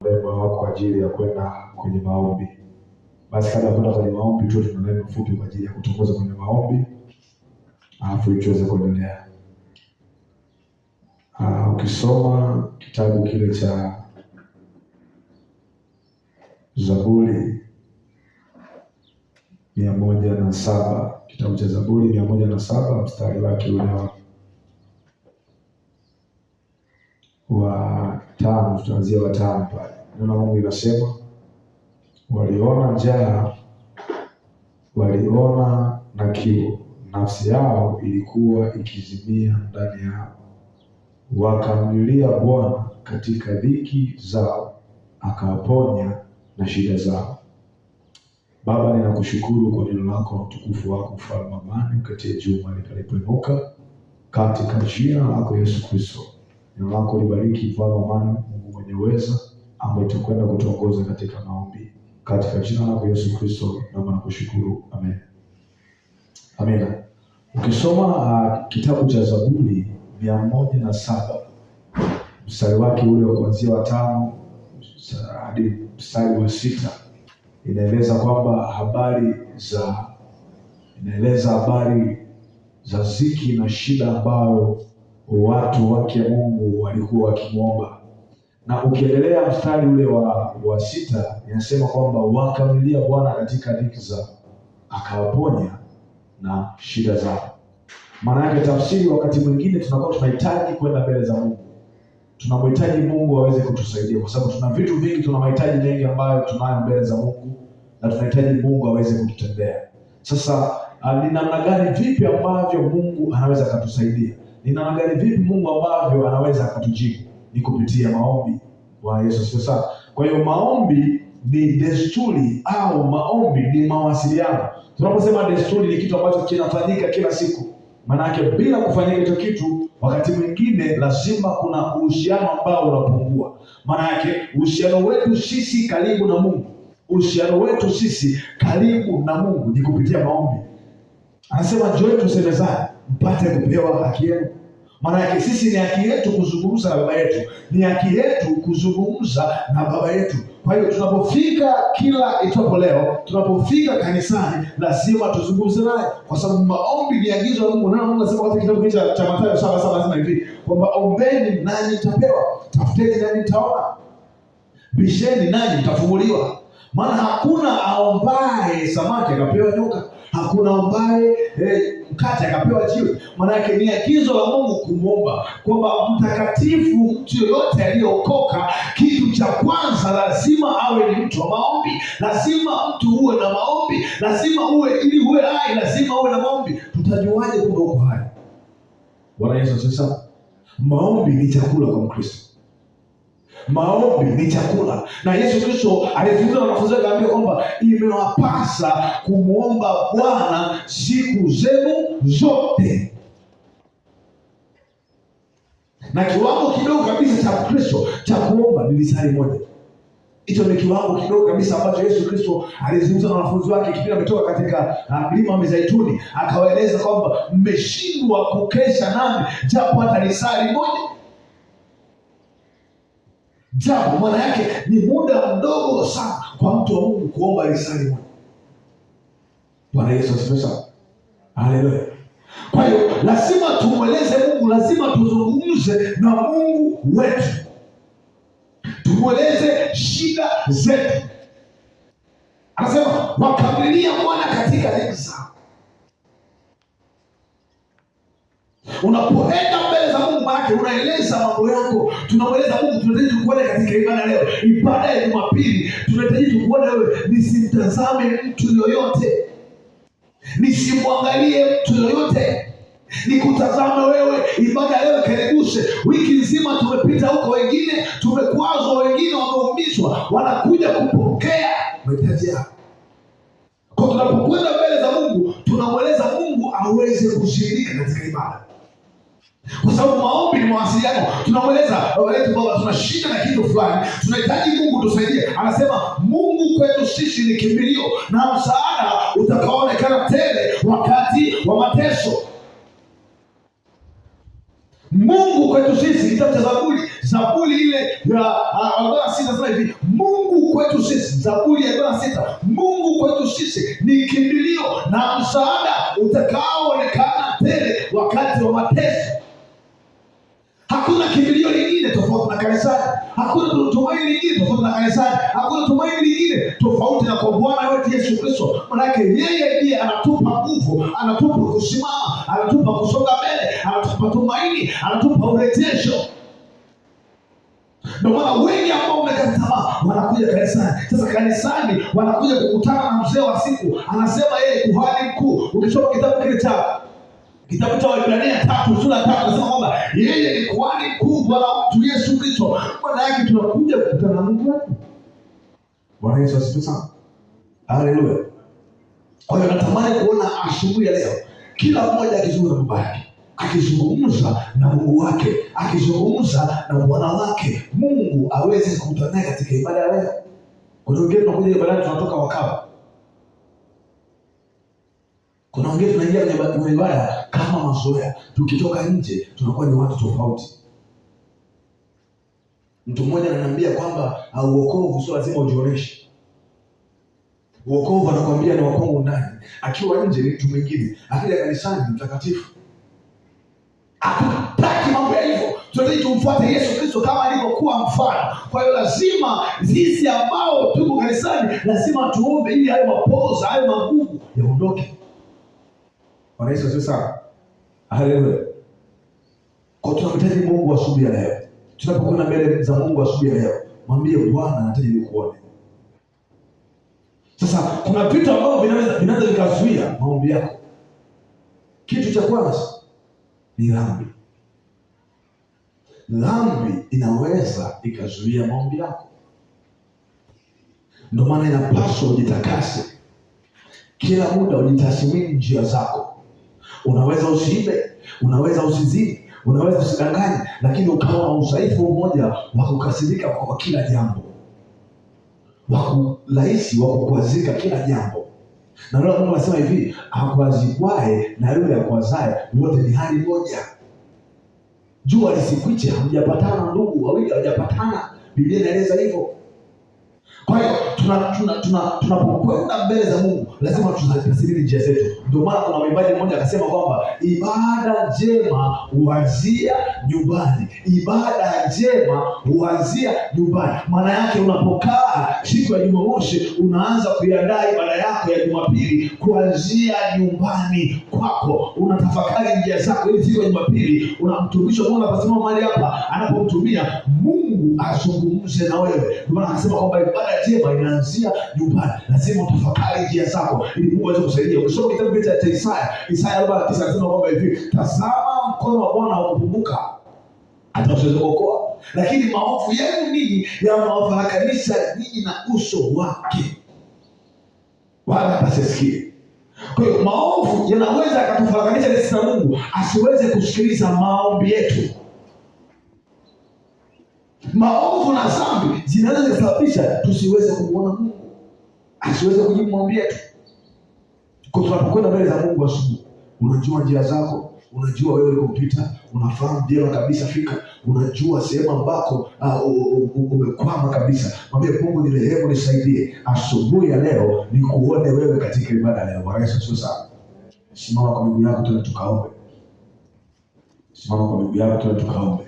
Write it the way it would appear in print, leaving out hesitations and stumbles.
Moyo wako kwa ajili ya kwenda kwenye maombi. Basi kabla ya kwenda kwenye maombi tu tuna neno fupi kwa ajili ya kutongoza kwenye maombi, alafu ili tuweze kuendelea. Ukisoma kitabu kile cha Zaburi 107, kitabu cha Zaburi 107 mstari wake ule wa 5, tutaanzia wa 5 pale. Neno la Mungu linasema, waliona njaa, waliona na kiu, nafsi yao ilikuwa ikizimia ndani yao. Wakamlilia Bwana katika dhiki zao, akawaponya na shida zao. Baba, ninakushukuru kwa neno lako na utukufu wako, mfalme wa amani, uketie juu mahali palipoinuka, katika jina lako Yesu Kristo. Neno lako libariki, mfalme wa amani, Mungu mwenye uweza, ambaye utakwenda kutuongoza katika maombi. Katika jina lako Yesu Kristo naomba na kushukuru, amen. Amina. Ukisoma kitabu cha Zaburi 107 mstari wake ule wa kuanzia wa 5 hadi mstari wa 6, inaeleza kwamba inaeleza habari za ziki na shida ambayo watu wake Mungu walikuwa wakimuomba. Na ukiendelea mstari ule wa 6 inasema kwamba wakamlilia Bwana katika dhiki zao, akawaponya na shida zao. Maana yake tafsiri, wakati mwingine tunakuwa tunahitaji kwenda mbele za Mungu. Tunamhitaji Mungu aweze kutusaidia kwa sababu tuna vitu vingi, tuna mahitaji mengi ambayo tunayo mbele za Mungu na tunahitaji Mungu aweze kututendea. Sasa ni namna gani vipi ambavyo Mungu anaweza akatusaidia? Ni namna gani vipi Mungu ambavyo anaweza akatujibu? Ni kupitia maombi. Bwana Yesu asifiwe sana. Kwa hiyo maombi ni desturi au maombi ni mawasiliano. Tunaposema desturi ni kitu ambacho kinafanyika kila siku. Maana yake bila kufanyika hicho kitu, wakati mwingine lazima kuna uhusiano ambao unapungua. Maana yake uhusiano wetu sisi karibu na Mungu, uhusiano wetu sisi karibu na Mungu ni kupitia maombi. Anasema njooni tusemezane mpate kupewa haki yenu. Maana yake sisi ni haki yetu kuzungumza na baba yetu, ni haki yetu kuzungumza na baba yetu. Kwa hiyo tunapofika kila itwapo leo, tunapofika kanisani lazima tuzungumze naye, kwa sababu maombi ni agizo la Mungu. Neno la Mungu linasema katika kitabu cha Mathayo 7:7 anasema hivi kwamba ombeni nanyi mtapewa, tafuteni nanyi mtaona, bisheni nanyi mtafunguliwa. Maana hakuna aombaye samaki akapewa nyoka, hakuna aombaye mkate akapewa jiwe. Maana yake ni agizo la Mungu kumuomba kwamba mtakatifu, mtu yoyote aliyeokoka, kitu cha kwanza lazima awe ni mtu wa maombi. Lazima mtu uwe na maombi, lazima uwe, ili uwe hai lazima uwe na maombi. Tutajuaje kwamba uko hai? Bwana Yesu asifiwe sana. Maombi ni chakula kwa Mkristo. Maombi ni chakula. Na Yesu Kristo alizungumza na wanafunzi wake akawaambia kwamba imewapasa kumuomba Bwana siku zenu zote. Na kiwango kidogo kabisa cha Kristo cha kuomba ni lisali moja. Hicho ni kiwango kidogo kabisa ambacho Yesu Kristo alizungumza na wanafunzi wake kipindi ametoka katika mlima wa Mizeituni, akawaeleza kwamba mmeshindwa kukesha nami japo hata lisali moja. Japo maana yake ni muda mdogo sana kwa mtu wa Mungu kuomba lisali moja. Bwana Yesu asifiwe sana. Haleluya. Kwa hiyo lazima tumweleze Mungu, lazima tuzungumze na Mungu wetu. Tumweleze shida zetu. Anasema wakamlilia Bwana katika dhiki zao. Unapoenda mbele za Mungu, maana unaeleza mambo yako. Tunamweleza Mungu, tunahitaji tukuone katika ibada leo. Ibada ya Jumapili tunahitaji tukuone wewe. Nisimtazame mtu yoyote, nisimwangalie mtu yoyote, nikutazame wewe. Ibada leo ikaniguse. Wiki nzima tumepita huko, wengine tumekwazwa, wengine wameumizwa, wanakuja kupokea mahitaji yao. Kwa tunapokwenda mbele za Mungu, tunamweleza Mungu aweze kushiriki katika ibada. Kwa sababu maombi ni mawasiliano. Tunamweleza baba yetu, Baba, tuna shida na kitu fulani, tunahitaji Mungu tusaidie. Anasema Mungu kwetu sisi ni kimbilio na msaada utakaoonekana tele wakati wa mateso. Mungu kwetu sisi, kitabu cha Zaburi, Zaburi ile ya 46 nasema hivi, Mungu kwetu sisi, Zaburi ya 46, Mungu kwetu sisi ni kimbilio na msaada utakaoonekana tele wakati wa mateso. Hakuna kimbilio lingine tofauti na kanisani. Hakuna tumaini lingine tofauti na kanisani. Hakuna tumaini lingine tofauti na kwa Bwana wetu Yesu Kristo. Manake yeye ndiye anatupa nguvu, anatupa kusimama, anatupa kusonga mbele, anatupa tumaini, anatupa urejesho. Ndio maana wengi ambao wamekata tamaa wanakuja kanisani. Sasa kanisani wanakuja kukutana na mzee wa siku, anasema yeye kuhani mkuu. Ukisoma kitabu kile cha kitabu cha Waebrania 3 sura 3 anasema kwamba yeye ni kuhani mkuu Bwana wetu Yesu Kristo. Maana yake tunakuja kukutana na Mungu wetu. Bwana Yesu asifiwe sana. Haleluya. Kwa hiyo natamani kuona asubuhi ya leo kila mmoja akizungumza na baba yake, akizungumza na Mungu wake, akizungumza na Bwana wake, Mungu aweze kukutana naye katika ibada ya leo. Kuna wengine tunakuja ibadani tunatoka wakawa. Kuna wengine tunaingia kwenye ibada kama mazoea, tukitoka nje tunakuwa ni watu tofauti. Mtu mmoja ananiambia kwamba uokovu sio lazima ujionyeshe. Uokovu anakuambia ni wa kwangu ndani, akiwa nje ni mtu mwingine, akija kanisani ni mtakatifu. Hatutaki mambo ya hivyo, tunataka tumfuate Yesu Kristo kama alivyokuwa mfano. Kwa hiyo lazima sisi ambao tuko kanisani lazima tuombe ili hayo mapoza, hayo magugu yaondoke. Bwana Yesu asifiwe sana. Haleluya. Kwa tunamhitaji Mungu asubuhi ya leo. Tunapokwenda mbele za Mungu asubuhi ya leo, mwambie Bwana nahitaji nikuone. Sasa kuna vitu ambavyo vinaweza vikazuia maombi yako. Kitu cha kwanza ni dhambi. Dhambi inaweza ikazuia maombi yako. Ndio maana inapaswa ujitakase kila muda, ujitathmini njia zako. Unaweza usiibe, unaweza usizini, unaweza usidanganye, lakini ukawa na udhaifu mmoja wa kukasirika kwa kila jambo, wa kurahisi wa kukwazika kila jambo. Na neno la Mungu anasema hivi, akwazikwae na yule akwazae wote ni hali moja. Jua lisikwiche hamjapatana, ndugu wawili hawajapatana. Biblia inaeleza hivyo. Kwa hiyo tunapokwenda mbele za Mungu lazima tuzitathmini njia zetu. Ndio maana kuna mwimbaji mmoja akasema kwamba ibada njema huanzia nyumbani, ibada njema huanzia nyumbani. Maana yake unapokaa siku ya Jumamosi unaanza kuiandaa ibada yako ya Jumapili kuanzia nyumbani kwako, unatafakari njia zako ili siku ya Jumapili unamtumisha Mungu. Anaposimama mahali hapa, anapomtumia Mungu azungumze na wewe. Ndio maana akasema kwamba ibada njema inaanzia nyumbani. Lazima utafakari njia zako ili Mungu aweze kusaidia. Ukisoma kitabu cha Isaya, Isaya 49 anasema kwamba hivi, tazama mkono wa Bwana haukupunguka hata usiweze kuokoa, lakini maovu yenu ninyi yamewafarakanisha ninyi na uso wake, wala pasisikie. Kwa hiyo maovu yanaweza yakatufarakanisha sisi na Mungu asiweze kusikiliza maombi yetu. Maovu na dhambi zinaweza kusababisha tusiweze kumuona Mungu, asiweze kujibu maombi yetu. Kwa tunapokwenda mbele za Mungu asubuhi, unajua njia zako, unajua wewe ulikopita, unafahamu vyema kabisa fika, unajua sehemu ambako umekwama kabisa. Mwambie Mungu, ni rehemu, nisaidie asubuhi ya leo nikuone wewe katika ibada leo. Bwana Yesu asifiwe sana. Simama kwa miguu yako, tuende tukaombe. Simama kwa miguu yako, tuende tukaombe.